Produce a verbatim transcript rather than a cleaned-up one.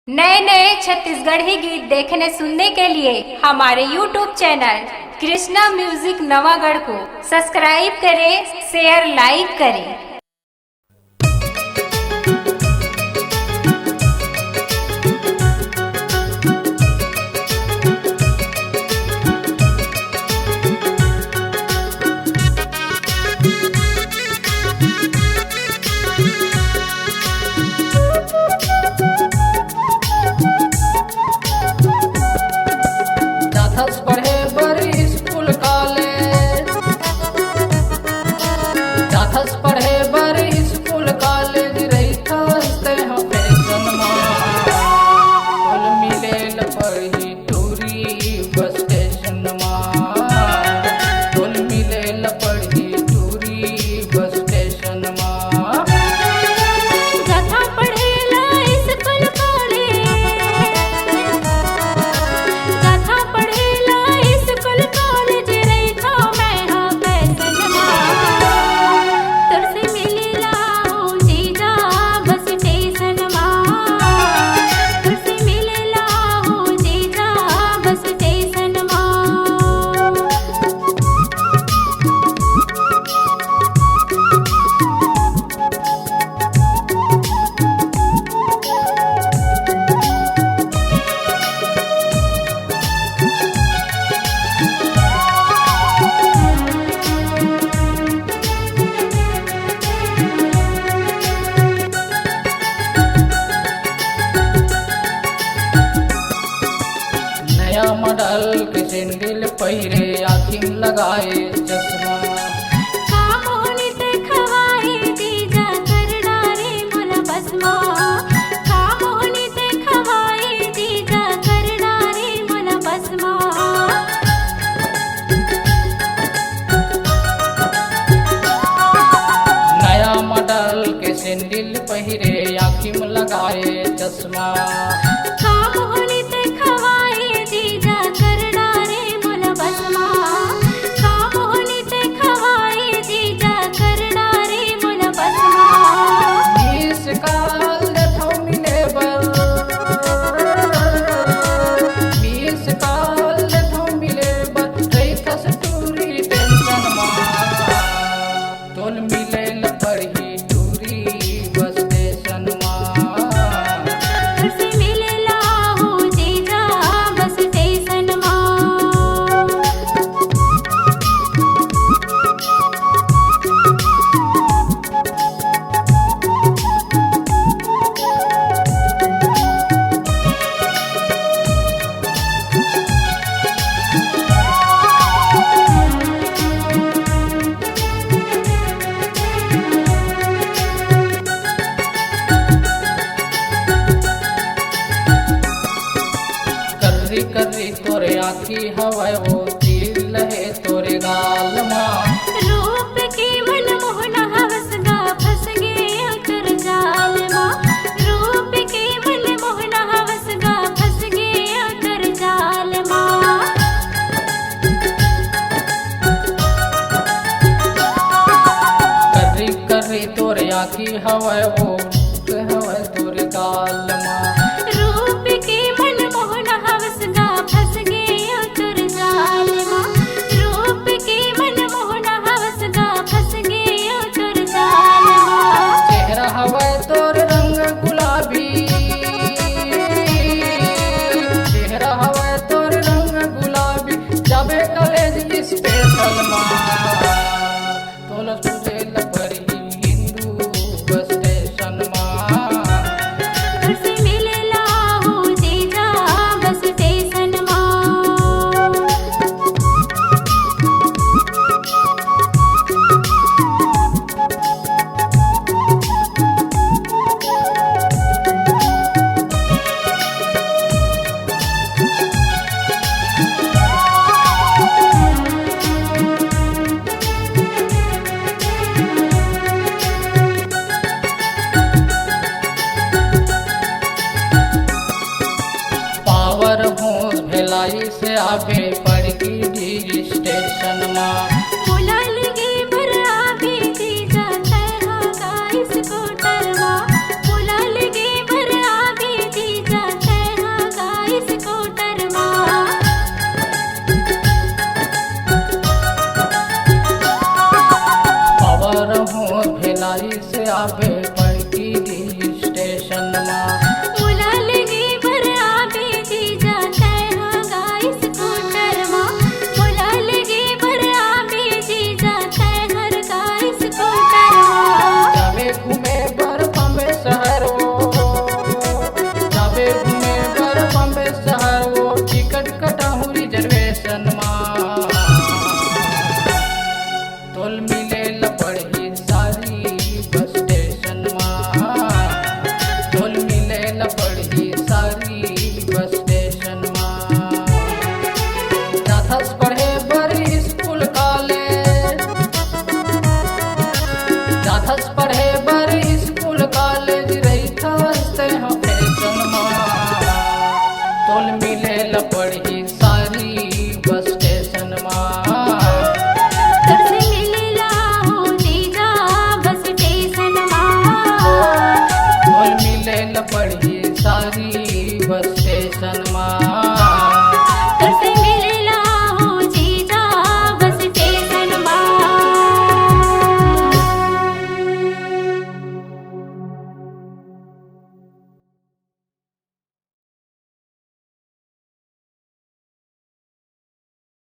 नए नए छत्तीसगढ़ी गीत देखने सुनने के लिए हमारे YouTube channel Krishna music Navagarh को सब्सक्राइब करें, शेयर, लाइक करें। जाथस पढ़े बर स्कूल कॉलेज, जाथस पढ़े बर स्कूल कॉलेज, रहिथस तेहा फैशन मा। तोल मिले ल पड़ही टूरी बस स्टेशन मा, तोल मिले ल पड़ही टूरी बस स्टेशन मा। जाथा पढ़े ला स्कूल कॉलेज, जाथा पढ़े ला स्कूल कॉलेज, रहिथों मैं हा फैशन मा। तोर से मिले ला हूँ जीजा बस स्टेशन मा, तोर से मिले ला हूँ जीजा बस स्टेशन मा। नया मॉडल के सैंडल पहिरे, आँखी म लगाए चश्मा। का मोहनी ते खवाए जीजा, कर डारे मोला बस मा। का मोहनी ते खवाए जीजा, कर डारे मोला बस मा। नया मॉडल के सैंडल पहिरे, आँखी म लगाए चश्मा। का मोहनी ते खवाए जीजा, कर डारे मोला बस मा। का मोहनी ते खवाए जीजा, कर डारे मोला बस मा। मिस कॉल देथों मिले बर, मिस कॉल देथों मिले बर, रहिथस टूरी टेंशन मा। तोल मिले ल पड़ही टूरी बस स्टेशन मा। तोर से मिले ला हूँ जीजा बस स्टेशन मा। कर्री कर्री तोरे आँखी हवय, वो तिल हे तोरे गाल मा। रूप के मन मोहना हवस गा, फंस गे ओकर जाल मा। रूप के मन मोहना हवस गा, फंस गे ओकर जाल मा। कर्री कर्री तोरे आँखी हवय, वो रूप हवय तोरे गाल मा। रूप के मन मोहना हवस गा, फंस गे ओकर जाल मा। रूप के मन मोहना हवस गा, फंस गे ओकर जाल मा। चेहरा हवय तोर रंग गुलाबी, चेहरा हवय तोर रंग गुलाबी, जाबे कॉलेज स्पेशल मा। तोला तुझे ल पड़ही हिंदू बस स्टेशन मा। तोर से मिले ला हूँ जीजा बस स्टेशन मा। पावर हाउस भिलाई से आबे पड़की डी स्टेशन मा।